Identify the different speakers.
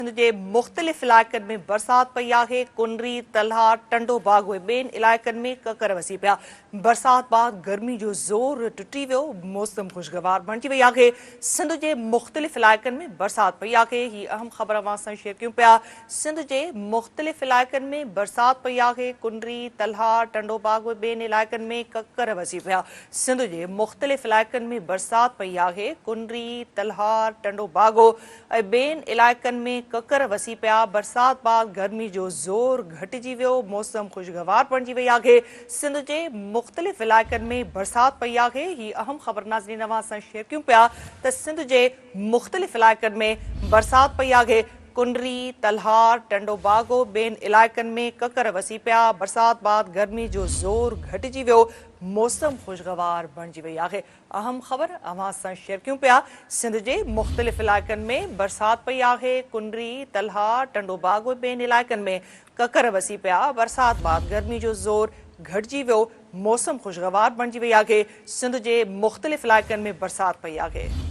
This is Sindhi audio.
Speaker 1: سنڌ جي مختلف علائقن ۾ برسات پئي آهي، ڪنري، تلهار، ٽنڊو باگو ۽ ٻين علائقن ۾ ڪڪر وسي پيا، برسات بعد گرمي جو زور ٽٽي ويو، موسم خوشگوار بڻجي وئي آهي، سنڌ جي مختلف علائقن ۾ برسات پئي آهي، هي اهم خبر اوهان سان شيئر ڪيون پيا، سنڌ جي مختلف علائقن ۾ برسات پئي آهي، ڪنري، تلهار، ٽنڊو باگو ۽ ٻين علائقن ۾ ڪڪر وسي پيا، سنڌ جي مختلف علائقن ۾ برسات پئي آهي، ڪنري، تلهار، ٽنڊو باگو ۽ ٻين علائقن ۾ ڪڪر وسي پيا، برسات بعد گرمي جو زور گهٽجي ويو، موسم خوشگوار بڻجي وئي آهي، سنڌ جي مختلف علائقن ۾ برسات پئي آهي، هي اهم خبر ناظرين اوهان سان شيئر ڪيون پيا ته سنڌ جي مختلف علائقن ۾ برسات پئي آهي، ڪنري، تلهار، ٽنڊو باگو ٻين علائقن ۾ ڪڪر وسي پيا، برسات بعد گرمي جو زور گهٽجي ويو، موسم خوشگوار بڻجي وئي آهي. اهم خبر اوهان سان شيئر ڪيون پيا سنڌ جي مختلف علائقن ۾ برسات پئي آهي ڪنري، تلهار، ٽنڊو باگو ۽ ٻين علائقن ۾ ڪڪر وسي پيا برسات بعد گرمي جو زور گهٽجي ويو موسم خوشگوار بڻجي وئي آهي سنڌ جي مختلف علائقن ۾ برسات پئي آهي.